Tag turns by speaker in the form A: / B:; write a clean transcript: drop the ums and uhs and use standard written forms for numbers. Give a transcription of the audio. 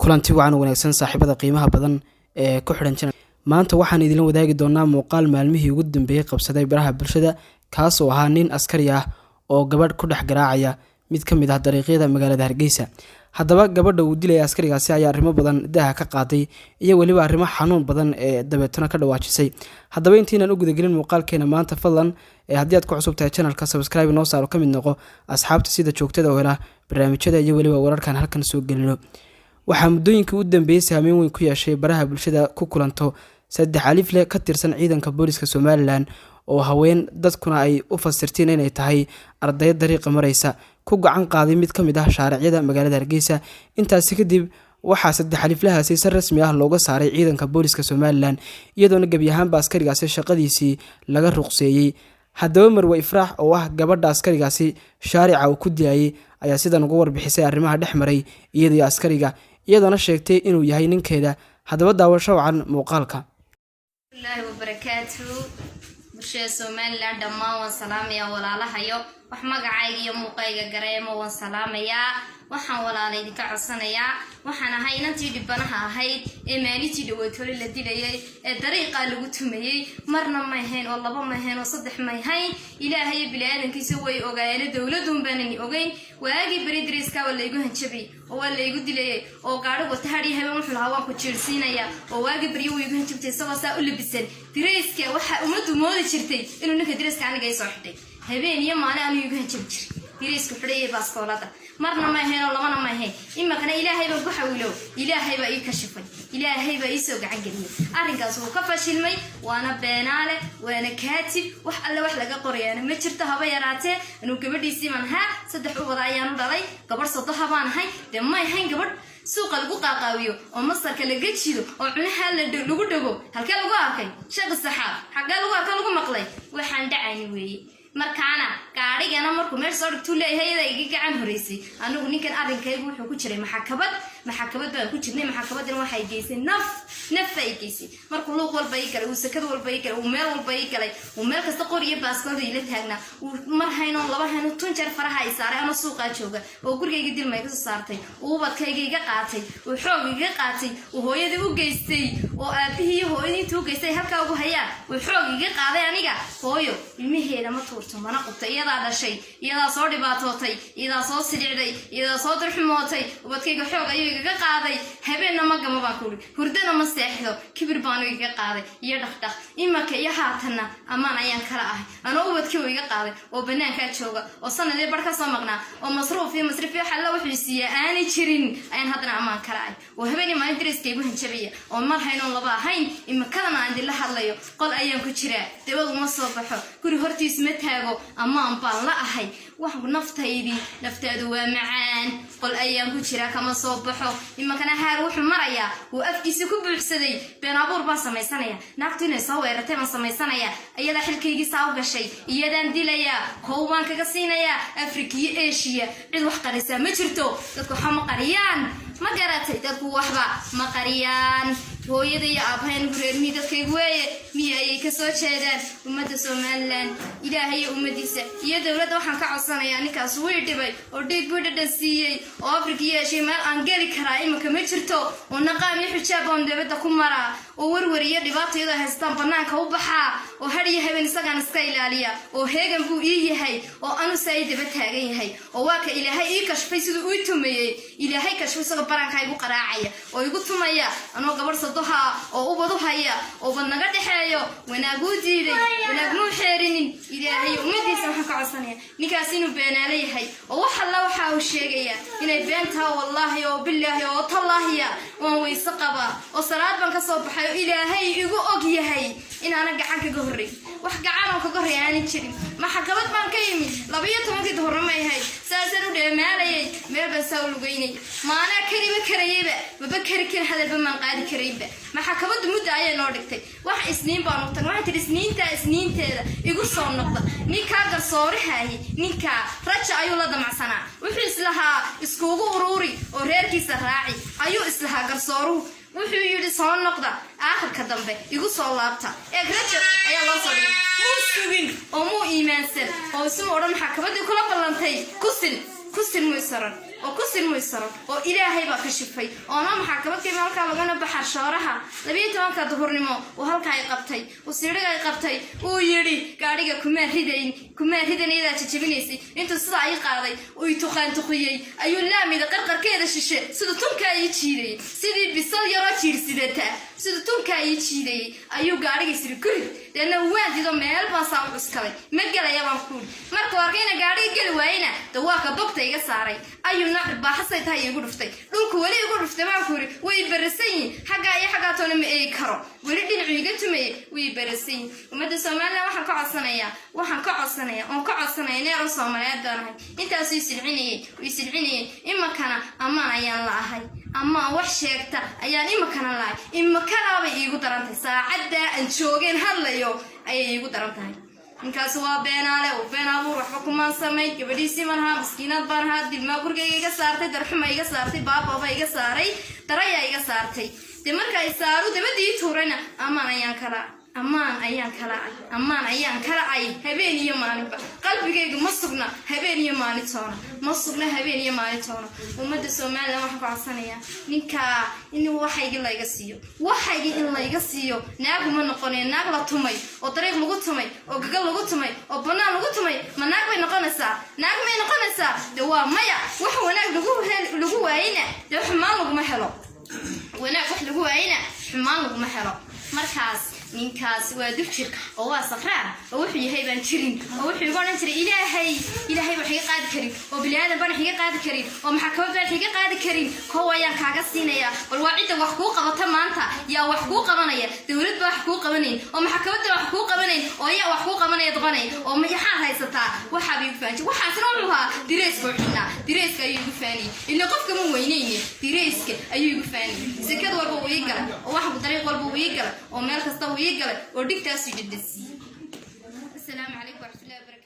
A: Kulanti wacan wanaagsan, saaxiibada qiimaha badan ee ku xidhan channel. Maanta waxaan idinla wadaagi doonaa muuqaal maalmihii ugu dambeeyey qabsaday baraha bulshada, kaas oo ahaa nin askari ah oo gabadh ku dhex garaacaya mid ka mid ah dariiqyada magaalada Hargeysa. Haddaba gabadha uu dilaya askarigaasi ayaa arrimo badan daaha ka qaaday iyo weliba arrimo xanuun badan ee dabeetana ka dhawaajisay. Haddaba intiinaan u gudagelin muuqaalkeena maanta, fadlan haddii aad ku cusub tahay channelka, subscribe noo saaro, ka mid noqo asxaabta sida joogtada oo hela barnaamijyada iyo weliba wararkan halkan soo gelino. Waxaa muddooyinkii u dambeeyey saameyn weyn ku yeeshay baraha bulshada ku kulanto saddex alifle ka tirsan ciidanka booliska Somaliland oo haween dadkuna ay u fasirtiin inay tahay arday dariiqa mareysa ku gacan qaaday mid ka mid ah shaaricyada magaalada Hargeysa. Intaasi kadib waxaa saddex aliflahaasi si rasmi ah looga saaray ciidanka booliska Somaliland, iyadoona gebi ahaanba askarigaasi shaqadiisii laga ruqseeyey. Haddaba Marwe Ifraax oo ah gabadha askarigaasi shaarica uu ku dilayay ayaa sidan uga warbixisay arrimaha dhex maray iyadaiyo askariga, iyadoona sheegtay inuu yahay ninkeeda. Haddaba daawasho wacan muuqaalka.
B: Illaahi wabarakaatu. Bulshada Somaliland dhammaan waan salaamayaa. Walaalahayo wax magacayga iyo muuqayga gareemo waan salaamayaa. Waxaan walaala idinka codsanayaa, waxaan ahay inantii dhibanaha ahayd ee maalintii dhaweetole la dilayay ee dariiqaa lagu tumayey. Marna may hayn oo laba may hayn oo saddex may hayn. Ilaahayo bini-aadankiisa way ogaayeene, dowladun baanani ogeyn. Waagii beri dariiskaa waa laygu hanjabay oo waa laygu dilayay oo gaadhi wata hadhiyo habeen wuxuu lahaa waan ku jiirsiinayaa, oo waagii baryo wuu igu hanjabtay isagoo saa u labisan dirayska. Waxaa ummaddu moodi jirtay inuu ninka dirayska aniga i soo xidhay. Habeen iyo maalin anuu igu hanjabi jiray diraysku xidhay iyo baaskoolada. Marna ma ahayn oo labana ma ahayn. Iminkana Ilaahay baan ku xawilow, Ilaahay baa ii kashifay, Ilaahay baa iisoo gacan geliyey. Arrinkaas wuu ka fashilmay, waana beenaale, waana kaatib. Wax alle wax laga qorayaana ma jirto haba yaraatee. Anuu gabadhiisii baan ahaa, saddex ubada ayaanu dhalay, gabadh sodoha baan ahay. Dee may ahayn gabadh suuqa lagu qaaqaawiyo oo masarka laga jido oo cunaha lagu dhago. Halkee lagu arkay sheekh saxaab? Xaggee lagu arka lagu maqlay? Waxaan dhacayni weeye. Markaana gaadhigana markuu meel soo dhigtuu leeyahay iyada iga gacan horeysay. Anigu ninkan arrinkaygu wuxuu ku jiray maxakabad, maxakabad baan ku jirnay. Maxakabadina waxay geysay naf, naf ay geysay. Markuu luuq walba ii galay, uu sakad walba ii galay, uu meel walba ii galay, uu meel kasta qor iyo baaskoolda ila taagnaa, uu mar haynoon laba hayno tun jeer faraha ay saaray ama suuqaa jooga oo gurigayga dilma iga soo saartay, uu ubadkayga iga qaatay, uu xoog iga qaatay, uu hooyadii u geystay oo aabihii iyo hooyadii intuu geystay halkaa ugu hayaan, uu xoog iga qaaday. Aniga hooyo ilmaheeda ma tuurto mana qubta. Iyadaa dhashay, iyadaa soo dhibaatootay, iyadaa soo sidhicday, iyadaa soo dirxumootay. Ubadkayga xoog ayuu igaga qaaday. Habeenna ma gamo baan kuuri, hurdana ma seexdo. Kibir baanu igaga qaaday iyo dhaqdhaq. Imanka iyo haatanna ammaan ayaan kala ahay anoo ubadkii uu iga qaaday oo banaankaa jooga oo sanadii bar ka soo maqnaa oo masruuf iyo masriif iyo xalla wuxuu siiyaa aanay jirin ayaan haddana ammaan kala ahay, oo habeenii maalin dariska igu hanjabaya oo mar haynoon laba ahayn. Imikadana aan idinla hadlayo qol ayaan ku jiraa, dabad uma soo baxo, guri hortiis ma taago, ammaan baan la ahay. Wax naftaydii, naftaadu waa macaan. Qol ayaan ku jiraa, kama soo baxo. Imankana haar wuxuu marayaa wuu afkiisa ku buuxsaday been abuur baan samaysanaya, naagtu inay soo weerartay baan samaysanaya, iyadaa xilkaygii saa u gashay, iyadaan dilayaa, kow baan kaga siinayaa. Afrika iyo Eshiya cid wax qarisaa ma jirto. Dadku waxa ma qariyaan, ma garatay? Dadku waxba ma qariyaan. Hooyada iyo aabbahay anigu reer miyi dadkaygu weeye, miyi ayay kasoo jeedaan. Ummadda Somaliland, Ilaahay iyo ummadiisa iyo dowladda waxaan ka codsanayaa, ninkaas wii dhibay oo dhiig buu dhadhan siiyey oo Afrika yeeshay. Meel aan geli karaa iminka ma jirto oo naqaam iyo xijaab oon dibadda ku maraa oo werwer iyo dhibaato iyadoo haystaan banaanka u baxaa oo har iyo habeen isagaan iska ilaaliya oo heegan buu ii yahay oo anusaa ii daba taagan yahay oo waa ka Ilaahay ii kashfay siduu ii tumayey. Ilaahay kashfay isagoo baraanka igu qaraacaya oo igu tumaya anoo gabadh sadoha oo ubad u haya oo ubad naga dhexeeyo. Wanaaguu diiday, wanaag muu xeerinin. Ilaahay ummadiisa waxaan ka codsanaya ninkaas inuu beenaale yahay oo wax alla waxa uu sheegaya inay beentaa. Wallaahi oo bilaahi oo tallaahiya, waan weyse qabaa oo salaad baan ka soo baxay oo Ilaahay igu og yahay inaanan gacan kaga horreyn, wax gacan oo kaga horrey aanan jirin. Maxkamad baan ka yimi 12-kii duhurnimo ay ahayd, saasaan u dheemaalayay, meel baan saa u lugeynay. Maanaa kariba karayayba, maba kari karin, hadalba maan qaadi karaynba. Maxkamaddu muddo ayay noo dhigtay. Wax Isniin baan u tagnay. Waxay tihi Isniintaa Isniinteeda igu soo noqda. Ninkaa garsoorahahi, ninkaa raja ayuu la damacsanaa. Wuxuu islahaa iskugu uruuri oo reerkiisa raaci ayuu islahaa garsooruhu. Wuxuu yidhi soo noqda, aakhirka dambe igu soo laabta. Eeg, raja ayaa loo soo dhigay. Muu sugin oo muu iimaansan oo isuma odhan maxakamadii kula ballantay kusin kusin muu isaran. Oo ku silmay saro oo Ilaahay baa ka shifay oona maxakamad kayma halkaa lagana baxar shooraha 12-ka duhurnimo uu halkaa ay qabtay, uu siidhiga ay qabtay, uu yidhi gaadhiga kumaa ridayn, kumaa ridayn, iyadaa jajabinaysay. Intuu sidaa ii qaaday uu i tuqaantuqiyey ayuu laamida qarqarkeeda shishe siduu tunkaa ii jiidayay, sidii bisal yaroo jiirsidata siduu tunkaa ii jiidayay ayuu gaadhiga isiri kurid. Deedna waan dido, meel baan saa u cuskaday, ma gelaya baan kuuri. Markuu arkayna gaadhiga geli waayena, dawaaka bogta iga saaray ayuu nooc baaxasay tahay iigu dhuftay, dhulku weli igu dhuftay. Baan ku yiri way barasan yihin xaggaa iyo xaggaa toona ma eegi karo, weli dhinacu iga tumayay, way barasan yihin. Ummadda Somaliland waxaan ka codsanayaa, waxaan ka codsanaya oon ka codsanaya, neer u Soomaaliyeed baanahay. Intaasuu isilcinayay, isilcinayay. Imakana amaan ayaan la ahay, amaan wax sheegta ayaan imakana lahay. Imakadaabay iigu daran tahay, saacaddaa aan joogeen hadlayo ayay iigu daran tahay. Ninkaasi waa beenaale, uu been abuur, waxba kumaan samayn. Gabadhiisii ma lahaa, maskiinaad baan ahaa. Dilmaa gurigayga iga saartay, darxuma iga saartay, baababa iga saaray, darayaa iga saartay. Dee marka ay saaru dabadii tuurayna, amaan ayaan kala, ammaan ayaan kala ay, ammaan ayaan kala ay. Habeen iyo maalinba qalbigaygu ma sugna, habeen iyo maalin toona ma sugna, habeen iyo maalin toona. Ummadda Somaliland waxaan ku codsanayaa ninkaa in waxaygii layga siiyo, waxaygii in layga siiyo. Naaguma noqonayo naag la tumay oo dariiq lagu tumay oo gagal lagu tumay oo bannaan lagu tumay. Ma naag bay noqonaysaa? Naag may noqonaysaa? De waa maya. Wax wanaag lagu lagu waayeyna dee xumaan laguma helo, wanaag wax lagu waayeyna xumaan laguma helo. Markaas ninkaas waa dufjir oo waa safraan oo wuxuu yahay baan jirin, oo wuxuu igu odhan jiray Ilaahay, Ilaahay wax iga qaadi karin oo bini aadan baan wax iga qaadi karin oo maxakamad baan wax iga qaadi karin, kow ayaan kaaga siinaya. Bal waa cidda wax kuu qabata maanta, yaa wax kuu qabanaya? Dowlad baa wax kuu qabanayn oo maxkamadda wax kuu qabanayn oo yaa wax kuu qabanaya doqonay oo maxaad haysataa? Waxaaba igu faanjay, waxaasna wuxuu ahaa direyska u xidhnaa, direyska ayuu igu faaniyey. Ila qofka ma weyneyne, direyska ayuu igu faaniyey. Sekad walba uu ii galay oo wax dariiq walba uu ii galay oo meel kasta uu ii galay oo dhigtaasuu dhidhasiiyey. Asalaamu calaykum waraxmatullahi wabarakatu.